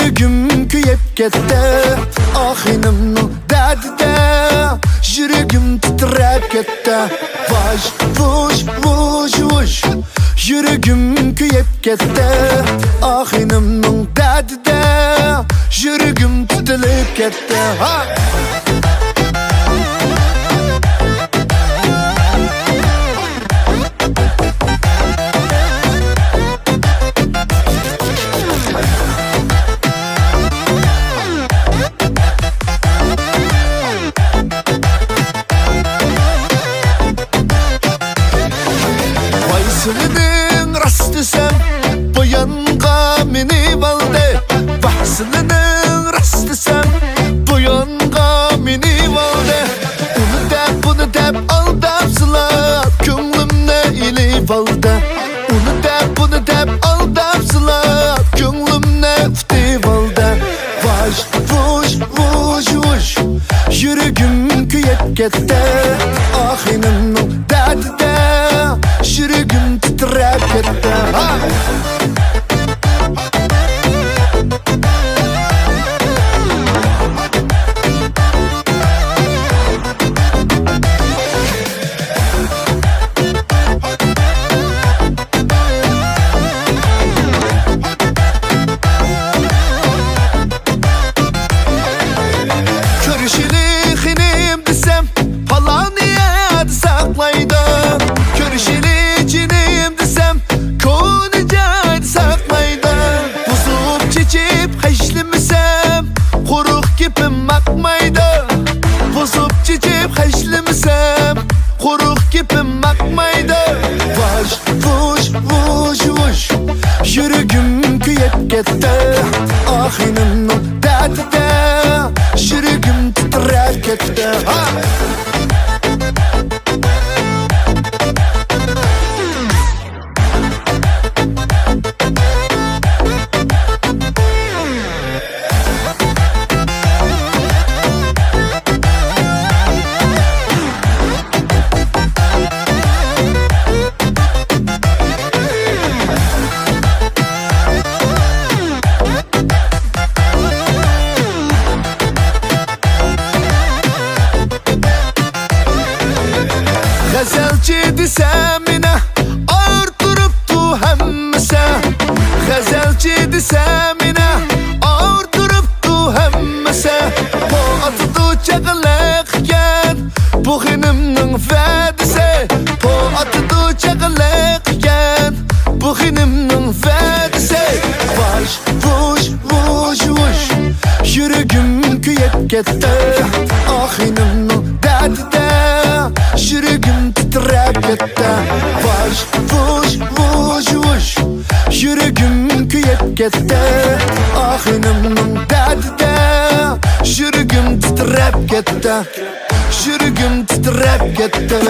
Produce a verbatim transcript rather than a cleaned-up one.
يۈرىكىم كۆيۈپ كەتتى، ئاخىنىمنىڭ دەردىدە يۈرىكىم تىترەپ كەتتى. ۋاش، ۋۇش، ۋۇش، ۋۇش. يۈرىكىم كۆيۈپ كەتتى، ئاخىنىمنىڭ دەردىدە يۈرىكىم تىتىلىپ كەتتى. ھا! ۋاي سىلىنىڭ راست دېسەم، بۇيانغا مېنىۋالدى. ۋاھ سىلىنىڭ راست دېسەم، بۇيانغا مېنىۋالدى. ئۇنى دەپ، بۇنى دەپ ئالداپسىلا، كۆڭلۈمنى ئېلىۋالدى. ئۇنى دەپ، بۇنى دەپ ئالداپسىلا، كۆڭلۈمنى ئۇتۇۋالدى. ۋاش، ۋۇش، ۋۇش، ۋۇش. يۈرىكىم كۆيۈپ كەتتى، ئاخىنىمنىڭ دەردىدە يۈرىكىم تىترەپ كەتتى. ھا! كۆرۈشىلى خېنىم دېسەم، پالان يەردە ساقلايدۇ. كۆرۈشىلى جېنىم دېسەم، كونا جايدا ساقلايدۇ. بۇزۇپ چېچىپ خەجلىمىسەم، قۇرۇق گېپىم ئاقمايدۇ. بۇزۇپ چېچىپ خەجلىمىسەم، قۇرۇق گېپىم ئاقمايدۇ. ۋاش، ۋۇش، ۋۇش، ۋۇش. يۈرىكىم كۆيۈپ كەتتى، ئاخىنىمنىڭ دەردىدە يۈرىكىم تىترەپ كەتتى. ھا! غەزەلچى دېسە مېنى ئاغرىتىپتۇ ھەممىسى. غەزەلچى دېسە مېنى ئاغرىتىپتۇ ھەممىسى. پو ئاتىدۇ چاغلىق ئىكەن بۇ خېنىمنىڭ ۋەدىسى. پو ئاتىدۇ چاغلىق ئىكەن بۇ خېنىمنىڭ ۋەدىسى. ۋاش، ۋۇش، ۋۇش، ۋۇش. يۈرىكىم كۆيۈپ كەتتى، ئاخىنىمنىڭ دەردىدە يۈرىكىم تىترەپ كەتتى. ۋاش، ۋۇش، ۋۇش، ۋۇش. يۈرىكىم كۆيۈپ كەتتى، ئاخىنىمنىڭ دەردىدە يۈرىكىم تىترەپ كەتتى. يۈرىكىم تىترەپ كەتتى.